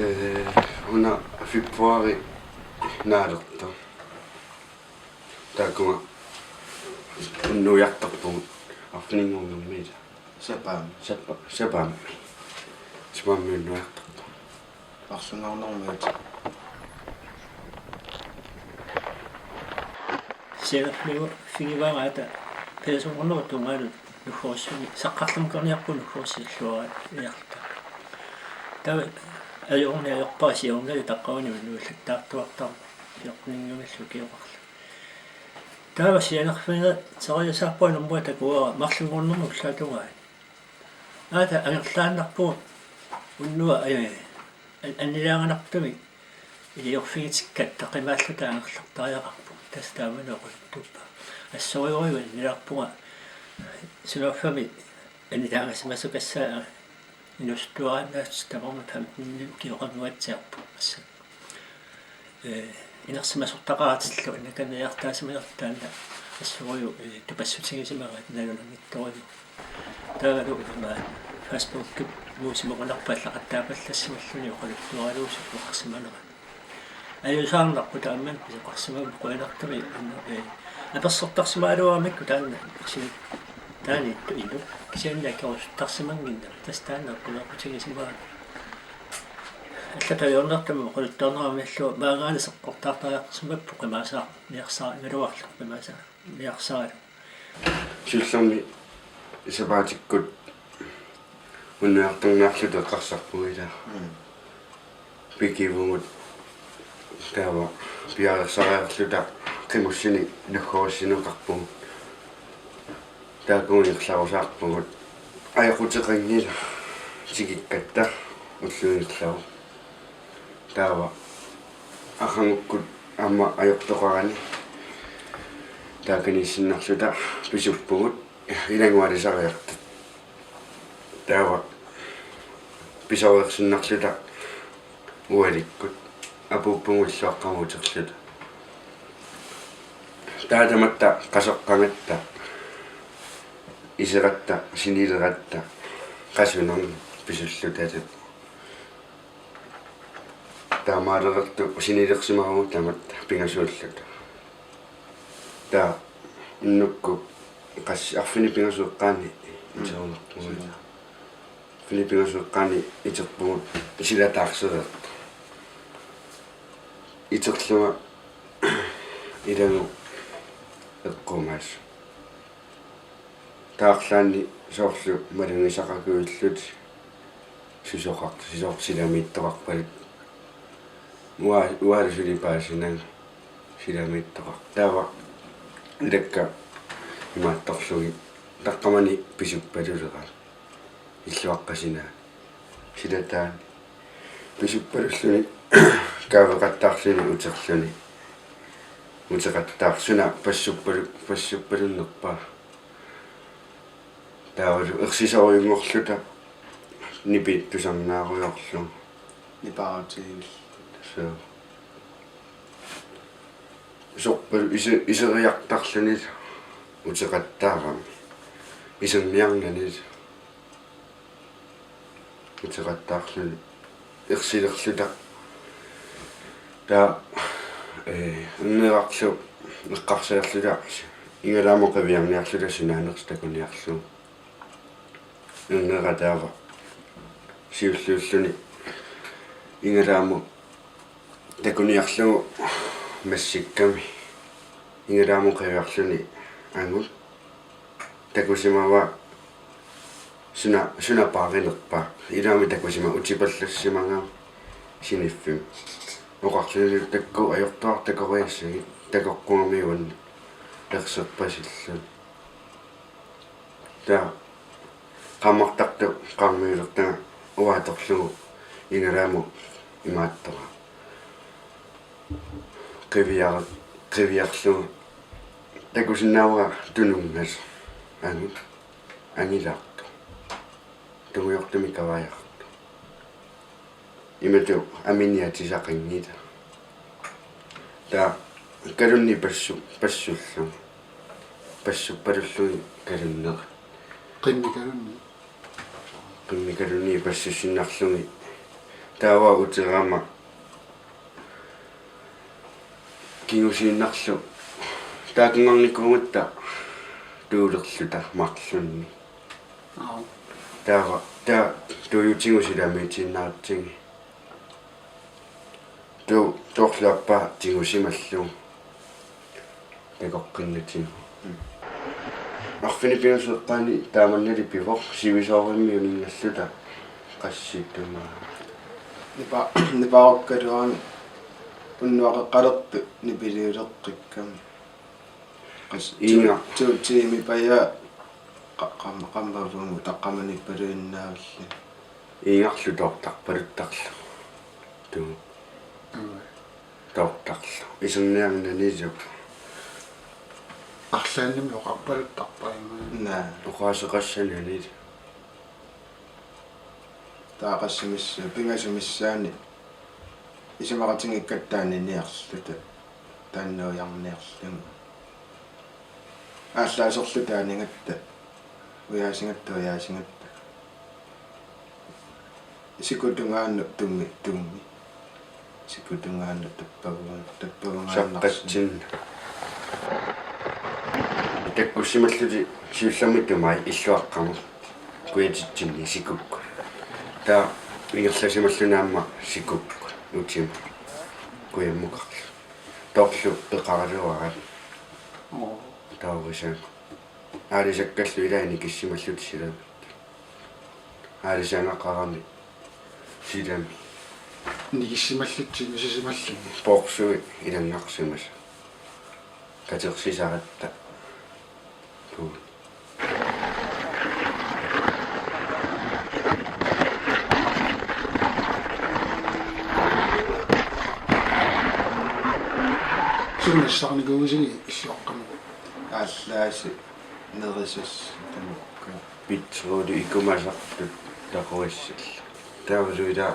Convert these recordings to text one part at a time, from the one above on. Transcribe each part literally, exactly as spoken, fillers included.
Ee, una februari naalertoq. Taakkua unnuiartarpugut arfininngornermiit. Sapaammi. Sapa-, sapaammi. Sapaammi unnuiartarpugut. Arsunngornermiit. Sianerfigivaanga aata piasunngornerup tungaanut nugguussini saqqarlunngorniarpugut nugguussilluariarluta. Taava ajoruni ajorpara siornali taqqavani unnuillattaartuartarmat fjorteninnguamillu ukioqarluni. Taava sianerfigereersaarpunga nummerit takuara marlunngornermi ullaap tungaani. Aata angerlaannarpugut unnuaq, ee, an-, annilaanganartumik iliorfigitikkatta qimaalluta angerlartariaqarpugut. Tassa taamani oqaluttuuppaa. Assorujuuvoq annilaarpunga sunaaffami annilaangasimasukassaanga inuusuttuaraannaat tamarmik femten kioqanguatsiarpoq assut. Ee, inersimasortaqaratillu annikaniartaasimanertaanna assorujuk, ee, tupassutigisimagaat nalunanngitsorujuk. Taavalu ima Facebookip muusimukanarpa allaqattaapallassimallugu oqaluttuaralugu oqarsimanerat. Ajuusaarnarpoq taamani pisoqarsimammat qujanartumik, ee, apersortarsimagaluaramikku taanna kisianni taaniittu ilu kisianni akerusuttarsimannginnami tassa taanna eqqumeeqqutigisimagaa. Allatut ajornartumik oqaluttuarneramillu maanngaanniit seqqortaartariaqarsimapput qimaassaaq niarsaagaluarlu qimaassaaq niarsaalu. Siullermik sapaatikkut unnuiartorniarluta eqqarsarpugut ilaa. Mm. Pikivugut taava piareersariarluta qimussinik nugguussineqarpugut. Taakkununnga ingerlarusaarpugut. Ajoquteqanngilaq tikikkatta ulluinnarlugu. Taava aqagukkut aamma ajortoqarani taakaniissinnarluta pisuppugut ilagiuarisariartut. Taava pisoreersinnarluta ualikkut apuuppugut illuaqqamut uterluta. Taava tamatta qasoqqagatta, iseratta, sinileratta, qasunernik pisullutalu. Taamaalerertut sinilersimavugut tamatta pingasuulluta. Taava unnukkut qassit arfineq-pingasoqqaani iterunarpugut. Arfineq-pingasoqqaani iterpugut silataarsereertut. Iterlunga ilagut eqqumaasut. Taava arlaanni soorlu malugisaqakuillutik susoqar-, susoq silamiittoqarpalutik. Uanga, uanga suli paasinagu silamiittoqarpoq. Taava ilakka imaattorlugit taqqamani pisuppaluleraat. Illuaqqasinaani. Silataani. Pisuppalulluni kaaveqattaarluni uterluni. Uteqattaarluni passuppalu-, passuppalunnerpaa. Taavalu ersisorujunngorluta nipi tusarnaarujoorlugu. Nipaarutigiilluta. Suu. Sorpalu ise-, iseriartarluni uteqattaarami. Iserniarnani. Uteqattaarluni ersilerluta. Taava, ee, ernerarlu eqqarsalerluta igalaamut qiviarniarluta sunaanersoq takuniarlugu. Ernera taava siulliulluni igalaamut takuniarlugu massikkami igalaamut qiviarluni angut takusimavaa suna, suna paarinerpaa. Ilaami takusimavoq utipallassimagami siniffimmi. Oqarlunilu taakku ajortuartut takoriassagit takoqqugami uannut erserpasilluni. Taava qaammartartut qaarmiulertagaq uanga atorlugu igalaamut imaattoq. Qiviar-, qiviarlugu takusinnaavara tununngasoq angut angilaartoq. Tungujortumik kavajaartoq. Imatut aminiatisaqanngilaq. Taava kalunni passu-, passullugit. Passuppalullugu kalunneri. Qimmikalunni. Qimmikalunni passussinnarlugit Taava uterama kingusiinnarlu taakunngarnikuugatta tuulerluta marlunni. Aap. Taava taa tuujutigut silamiitiinnaratsigit. Tu tuorluappaa tigusimallugu. Takoqqinnatigu. Arfineq-pingasoqqaani taamannali pivoq sivisoorimmi uninngalluta qassittuma. Nipa-, nipaarukkaluarami unnuaqeqqalertut nipiliuleqqikkami. Qas-, iinga. Tu-, tu-, tiimi pajaa qa-, qam-, qammavungu taqqamaniippaluinnaavilluni. Iingarlu toortarpaluttarlugu. Tu. Aap. Toortarlugu. Iserniarnanilu. Arlaannimi oqarpaluttarpaa ima. Naa. Oqaaseqassanani. Taava qassimissa-, pingasut missaanni isumaqatigiikkatta taaniniarluta. Taannuiarniarlugu. Aallaaserluta anigatta. Ujaasigatta, ujaasigatta. Sikutungaannut tumi, tumi. Sikutungaannut tappavuga-, tappavugaannarsi-. Saqqatsinni. Takkussimallutik siullermik tumai illuaqqamut. Kujatitsinni sikukkut. Taava ingerlasimalluni aamma sikukkut. Utima. Kujammukarlu. Toorlu peqaraluaraat. Oo. Taava urisaagut. Aalisakkallu ilaat nikissimallutik silami. Aalisagaqarami silami. Nikissimallutik, nisisimalluni. Poorsui ilanngarsimasut. Katersisaratta. Puun. Sunassarnikuusigit illuaqqamut? Aallaasi nerisassat tamakku. Pitsruudu ikumasartut taquassallu. Taavalu ilaa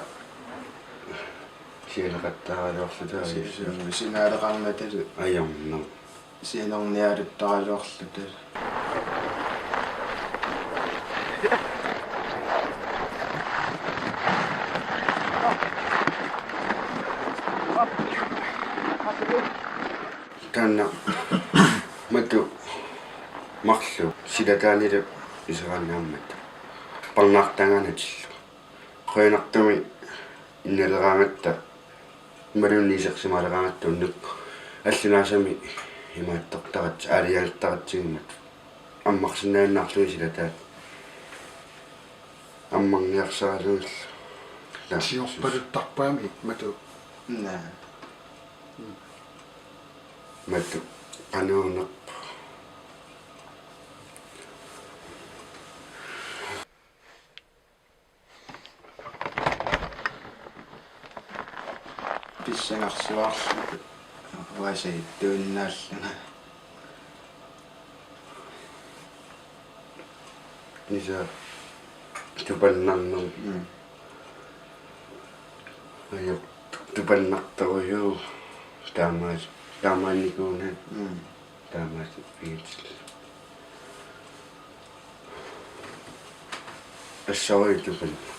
sialeqattaaraluarluta. Si-, si-, sinaaleqarnatalu. Ajornaq. Sianernialuttaraluarluta. Taanna matu marluk silataanilu iseraanni aamma parnaartagaanatillu. Qujanartumik innaleraangatta imaluunniit isersimaaleraangatta unnukkut allunaasami imaattortaratsigu aalajangertaratsigimmat ammarsinnaaginnarlugit silataat ammarniarsaralugillu. Naa. Siorpaluttarpaami matu. Naa. Matu qanuunerpoq. Pissangarsuarluta uasittuinnaallunga. Isa tupannarnermi. Mm. Ajo tupannartorujuk taamaas-, taamaannikuunaat. Mm. Taamaasippigitillugu. Assorujuk tupannaq.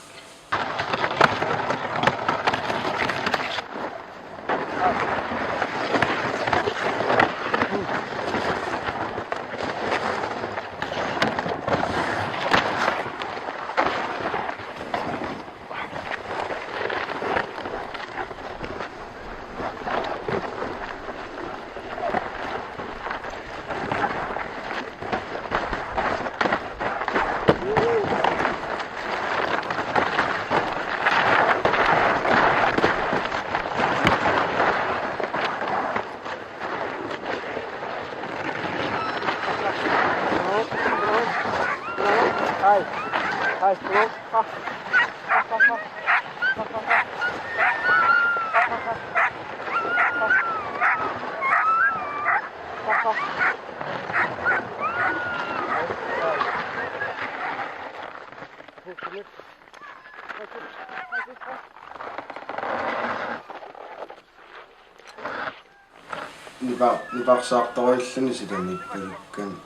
Nipa-, nipaarsaartorujulluni silamiippalukkami.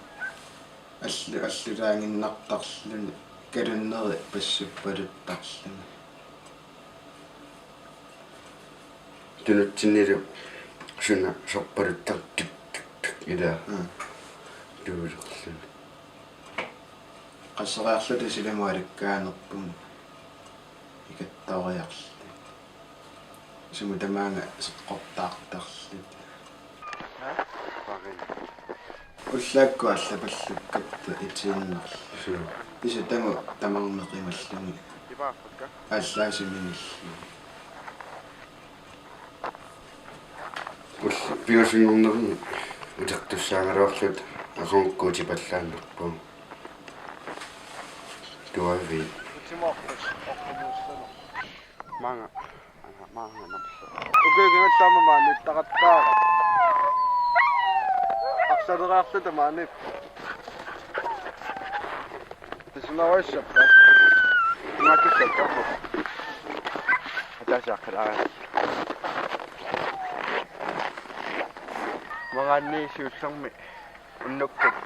Allu-, allulaaginnartarluni kalunneri passuppaluttarluni. Tunutsinnilu suna sorpaluttartut ilaa. Mm. Tuulerluni. Qasseriarluta silamut alikkaanerput ikattariarluta. Sumut tamaanga seqqortaartarluta. Ullaakkut allapallukkatta itiinnarluta. Suu. Pisut tamu tamarneq imallugit. Aallaasiminillu. Ul-, pingasunngornermi utertussaagaluarluta aqagukkuutipallaannarpoq. Tuavi. Maanga, maanga napsa. Ukioq kingullermi maaniittaqattaarami. Arsaleriarluta maani. Pisinaruissappa. Imaattussappa. Ataasiaqqilaarit. Maangaanniit siullermik unnukkut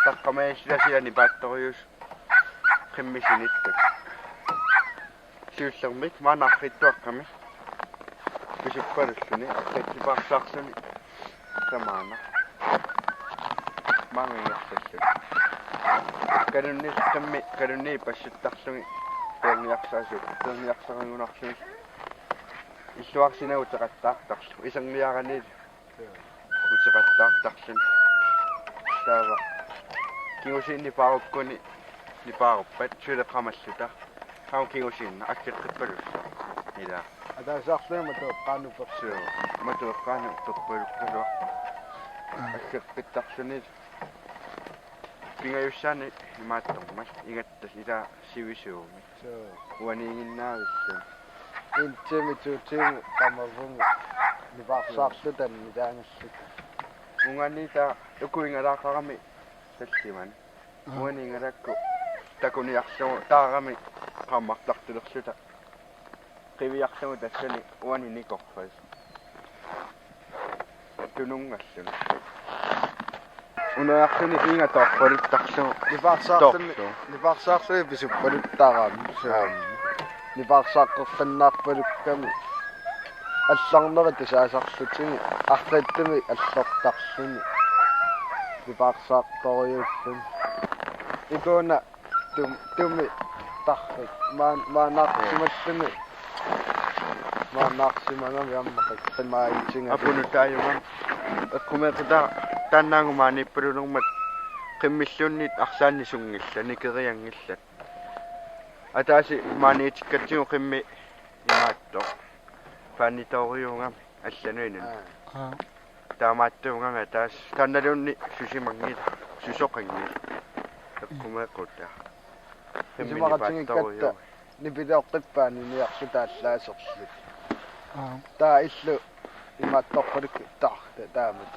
taqqamaniitsilasiani paattorius qimmisinittut. Siullermik maanna arriitsuaqqami pisuppalulluni, arriitsupaarsaarluni tamaana. Maanga ingerlalluni. Kalunni, qimmi, kalunni passuttarlugit peerniarsaasut, peerniarsarigunarlugit. Illuarsineq uteqattaartarlugu, iserniaranilu uteqattaartarluni. Taava kingusinni paarukkuni nipaaruppat suleqamalluta. Qaam kingusinni aggeqqippalulluni. Ilaa. Ataasiarluni matueqqaanut persu. Suu, matueqqaanut perpalukkaluaq. Aggeqqittarluni. Pingajussaani imaattormat ingattas ilaa sivisuumik. Suu. Uaniiginnaavilluni. En time, to timer qamavunga. Nipaarsaarluta annilaangalluta. Uunga taava ukuigalaaqarami tallimat. Aha. Uaniigalakku takuniarlugu taarami qaammartartulerluta. Qiviarlugu tassani uani nikorfas. Tununngalluni. Uneriarluni inga toorpaluttarlugu. Nipaarsaarluni, toorlugu. Nipaarsaarluni pisuppaluttarami. Aam. Nipaarsaaqqerfannaarpalukkami. Allarnerit tasaasarlutigi. Arriitsumik allortarluni. Nipaarsaartorujuulluni. Ikuuna Tum-, tumi tarrik. Maan-, maannaarsimalluni. Maannaarsimagami aamma qimaajutigami. Apunut taajugami. Eqqumeeqqutaa taannaagu maaniippalulermat qimmilluunniit arsaanni sunngillat, nikerianngillat. Ataasiarlu maaniitikkatsigu qimmi imaattoq. Paanitooriugami allanut inunnik. Aa. Aa. Taamaattuugami taas taannaluunniit susimanngilaq, susoqanngilaq. Eqqumeeqqutaa. Isumaqatigiikkatta nipileqqippaani niarluta allaaserluta. Aa. Taava illu imaattorpalukku taarta taamak.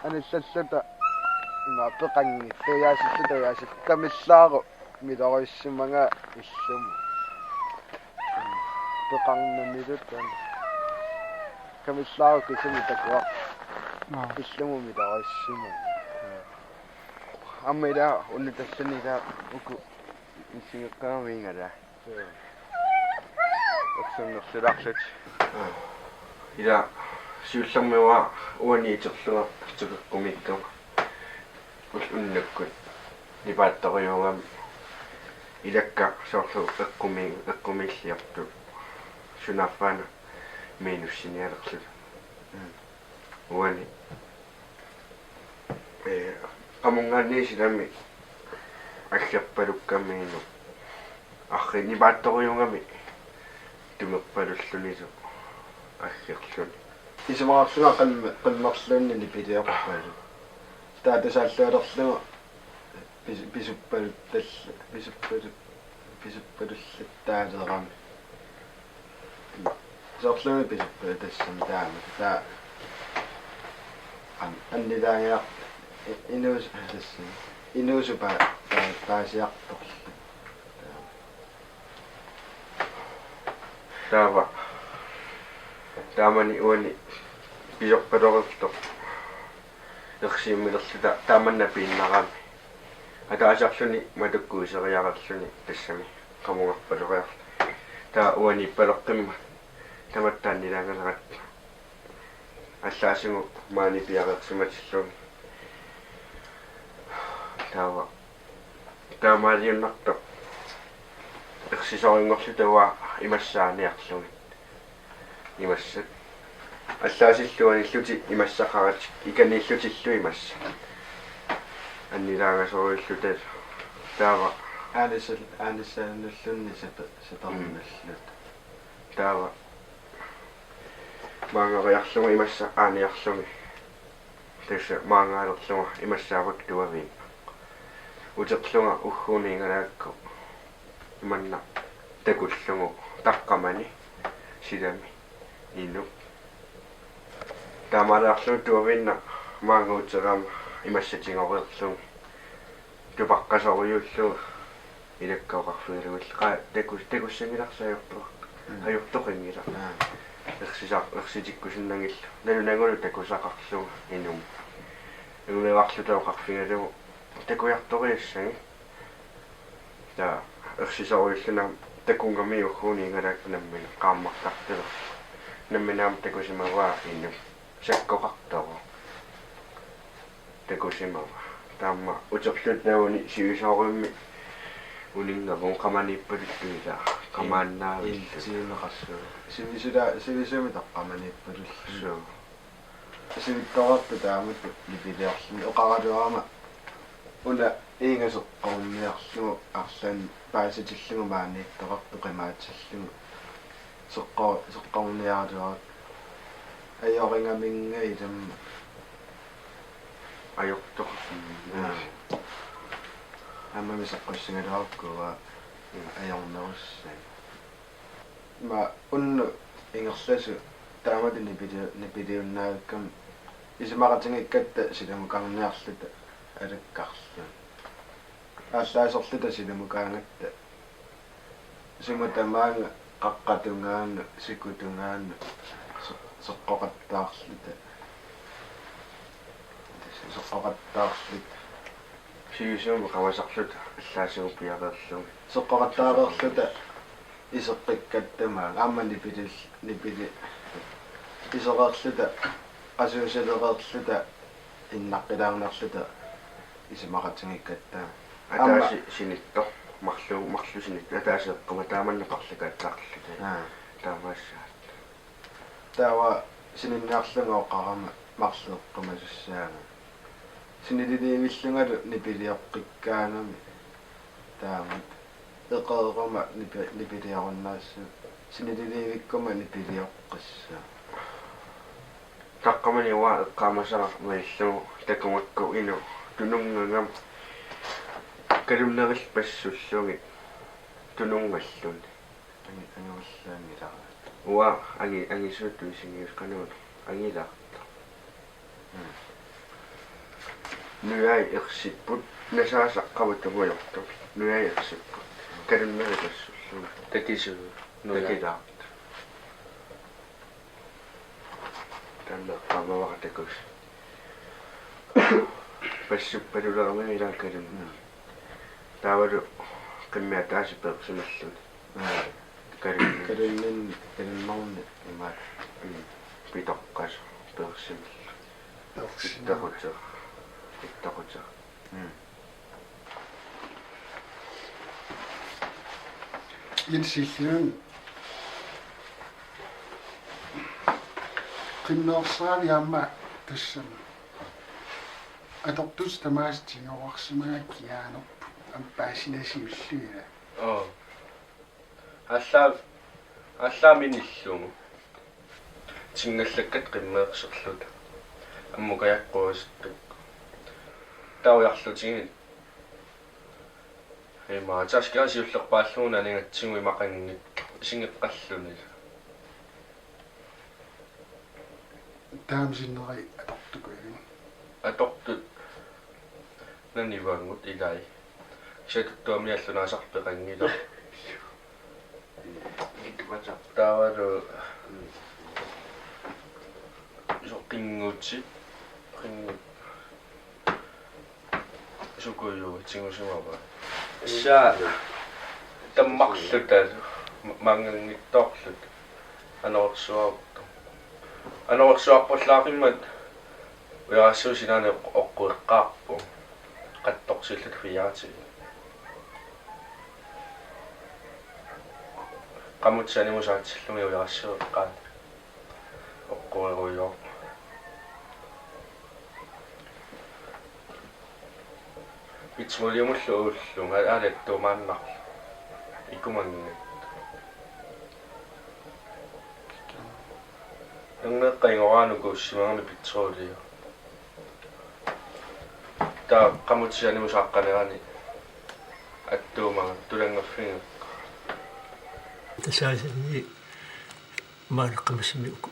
Anillalluta ima peqanngilaq, tujaasilluta tujaasilluta. Kamillaaru miloriussimagaa illumut. Peqarnanilu taanna. Kamillaaru kisimi takuarput. Aa. Illumut miloriussimagaa. Aamma ilaa unnuk tassani ilaa uku issigeqqaamiingala. Suu. Ersunnersularlutik. Aa. Ilaa siullermik uanga uani iterlunga tukeqqumiikkama. Ul-, unnukkut nipaattorujuugami ilakka soorlu eqqumi-, eqqumiilliortut sunaaffaana minussinialerluta. Mm. Uani, ee, qamunngaanniit silami aggerpalukkamiinut arriit nipaattorujuugami tumerpalullunilu aggerluni. Isumaqarlunga qimma-, qimmerluunniit nipiliorpaluk. Taava tusaallualerlugu pis-, pisuppaluttal-, pisuppalu-, pisuppalullattaalerami. Soorlumi pisuppalutassami taama. Taava an-, annilaangiaq i-, inuus-, tassami. Inuusup paa-, paa-, paasiartorlu. Taama. Taava. Taamani uani pisorpalorluta. Ersiummilerluta taamanna piinnarami. Ataasiarluni matukkut iseriareerluni tassami qamungarpaloriarluni. Taava uaniippaleqqimmat tamatta annilaangaleratta. Allaasigut maani piareersimatillugit. Taava taamaaliunnartoq ersisorinngorluta uanga imassaaniarlugit. Imassat. Allaasillu anillutik imassaqaratik, ikaniillutillu imassat. Annilaangasorujuulluta taava. Aanissal-, aanissaannulluunniit sapa-, saparnulluta. Taava. Maangariarlunga imassaq aaniarlugit. Tassa maangaalerlunga imassaavugut tuaviinnaq. Uterlunga ugguuna igalaakkut. Imanna takullugu taqqamani silami inuk. Taamaaliarlunga tuaviinnaq maanga uterama imassaq tigoreerlunga. Tupaqqasorujuullunga ilakka oqarfigalugu qa-, taku-, takussanngilarsi ajortoq-, Mm. ajortoqanngilaq. Aa. Ersisa-, ersitikkusunnagillu. Nalunagulu takusaqarlunga inuk. Inuiarluta oqarfigalugu takujartoriassagit. Taava ersisorujuullunga takunngamik ugguuna igalaakkut nammineq qaammartartulerlugu. Nammineq aamma takusimavaa inuk. Sakkoqartoq. Takusimavaa. Taama uterluta taavani sivisoorujummik uninngavugut qamaniippalullu ilaa. Qamaannaavilluta. Intiimeqarsuaq. Sivisula-, sivisuumik taqqamaniippalullu. Suu. Sivitsoqartoq taamatut nipiliorluni oqaraluarama una iingaseqqorniarlugu arlaannik paasitillugu maaniittoqartoq qimaatillugu seqqor-, seqqorniaraluartoq ajorigaminga ilumut ajortoq. Aa. Aammami seqqussigaluarukku uanga Mm. ajornerussaanga. Ima unnuk ingerlasut taamatut nipili-, nipiliunnaavikkami isumaqatigiikkatta silamukarniarluta alakkarluni. Aallaaserluta silamukaangatta. Sumut tamaanga qaqqap tungaanut, sikup tungaanut se-, seqqoqattaarluta. Seqqoqattaarluta. Sivisuumik qamasarluta allaasigut piareerlugit. Seqqoqattaareerluta iseqqikkatta tamaanga aamma nipilil-, nipili-, isereerluta qasuusalereerluta innaqqilaarnerluta isumaqatigiikkatta. Aamma ataaseq sinittoq, marluk, marluk sinittoq, ataaseq eqquma taamanna parlakattaarluta. Aa. Taamaassaaq. Taava sininniarlunga oqarama marluk eqqumasussaanga. Sinililiivillungalu nipilioqqikkaangami taamatut. Eqeeruma nipi-, nipiliorunnaassaaq. Sinililiivikkuma nipilioqqissaaq. Taqqamani uanga eqqaamasara malillugu takugakku inuk tununngagami kalunnerillu passullugit tununngalluni. Angi-, angivallaanngilara. Uanga angi-, angisuutut isigiussineq qanuuna angilaartoq. Mm. Nujai ersipput, nasaasaq qavut tungujortumik. Nujai ersipput. Kalunnerit passullugit. Takisuut. Nujai. Takilaartoq. Taanna eqqaamavara takuss-. Passuppaluleraangat ilaa kalunnerit. Taavalu qimmit ataaseq peersimalluni. Aa. Kalunnerit. Kalunnerit, kalunnerit imaat. Mm. Pitoqqasoq peersimalluni. Peersimalluni. Ittaqutera. Ittaqutera. Mm. Ilsiillun qimmersaavi aamma tassami. Atortut tamaasa tigoorsimagaat kiaanerput aamma paasinasiullugu. Oo. Allaa-, allaammi nillugu. Tingallakkat qimmeerserluta. Ammukajaqquasuttuk. Taujarlutigit. Ima, taskera siullerpaallugu nalingatsigu imaqanngitsoq. Isigeqqalluni. Taama sinneri atortukuin. Atortut nanivagut ilai. Satuttuamiallu naasarpeqanngilaq. Taavalu soqinguti, qingut. Sukujuu tigusimavaat. Tassa tammarluta ma-, maannganngitsoorluta anorersuarutta. Anorersuarpallaaqimmat ujarassiuut sinaani oqqueqqaarput. Qatsorsillutik fireogtyve. Qamutit animut saatsillugit ujarassiueqqaani oqquerujoorput. Pitsumaliumullu uullugu alattuumaannarlu. Ikumanngitsoq. Erngeqqap ingoraanut kuussimagami pitsuuliu. Taava qamutit animut saaqqanerani attuumaga tulanngaffiga. Tasaasini maani qamutsimi uku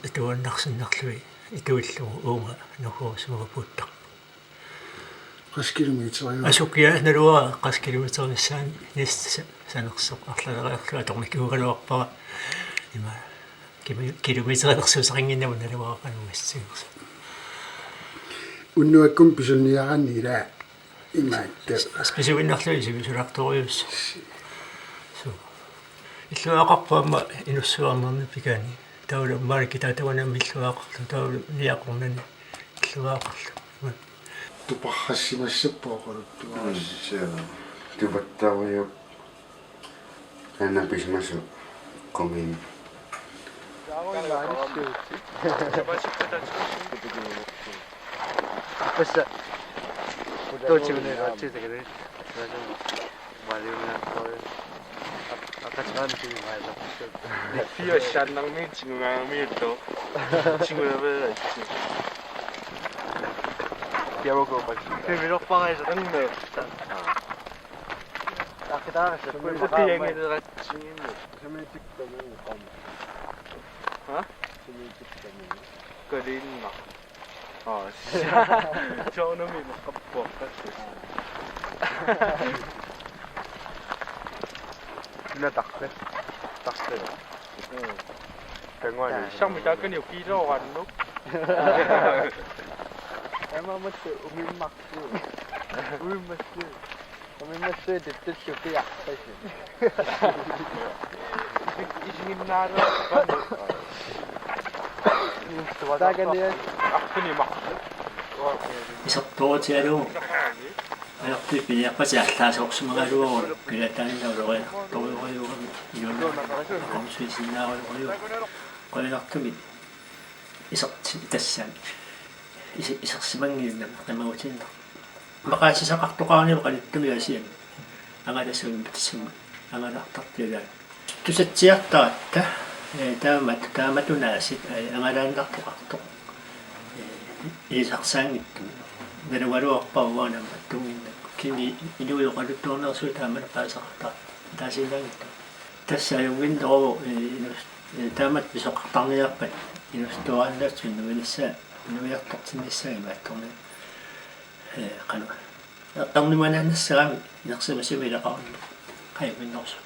atuannarsinnarlugit ituillugu uunga nagguusimavut puuttarput. Qassit kilometeriuvoq. Asukiaq naluara qassit kilometerinissaani nista sa-, sanersoq arlaleriarlugu atornikuugaluarpara. Ima kimi-, kilometerilersuusaringinnama naluara qanoq issiusa. Unnuakkut pisunniaraanni ila imaattoq. Spisuinnarlugit sivisulaartorujuussaq. Suu. Illuaaqarpoq aamma inussuarnerni pikaani. Taavalu maani kitaata tamanna illuaaqarluni, taavalu niaqornani illuaaqarluni. Tuparrassimassappoq oqaluttuaris. Mm, siana. Tupattarujuk. Taanna pisimasoq qumiim. Passa. Tuutigunera, tuutigunera. Maaliuna, aqatseraanni maalaqqussaaq. Fire sannarmi tingugaangamiuttoq. Tingugaangamiuttoq. Kiamogo paksi. Kivilorparaisa. Anna. Aqitaarissa. Ukiangileratsinginnut. Sumitikkami qom. Ha? Sumitikkami. Kaliinnaq. Aa, soorunami meqqappuaqqassi. Una tarpe. Tarpe. Mm. Kanguani. Sami taakani ukiiloorannuk. Ema mattu umimmartu. Umimmartu. Umimmartu tuttussu piarpassi. Isiginnaarpani. Taakaniat. Arfineq-marluk. Isertoorutigalugu. Ajortut piniarpatit allaasoorsimagaluarutta kila taanna ulorianartorujorujuugami iluanni aqqusisinnaarujorujuu. Qujanartumik iserti-, tassami. Ise-, isersimannginnami qimagutiinnaq. Maqaasisaqartoqarani oqaluttumik Aasianni. Angalassuunngitsumik. Angalaartartut ilaat. Tusatsiartaratta, ee, taamat-, taamatut aasiit, ee, angalaannartoqartoq. Ee, ilisarsaanngitsumik. Nalugaluarpara uanga naammattunnginnakku. Kisianni inuit oqaluttuarnersut taamatut paasisaqartartut. Taasiinnaanngitsumik. Tassa ajunnginneruvoq, ee, inus-, ee, taamatut pisoqartarniarpat inuusuttuaraannassaq inuinissaa-, inuiartortinnissaa imaattorni. Ee, qanoq. Ernumanaannassagami inersimasumik ilaqarunneq. Qajuminnersu.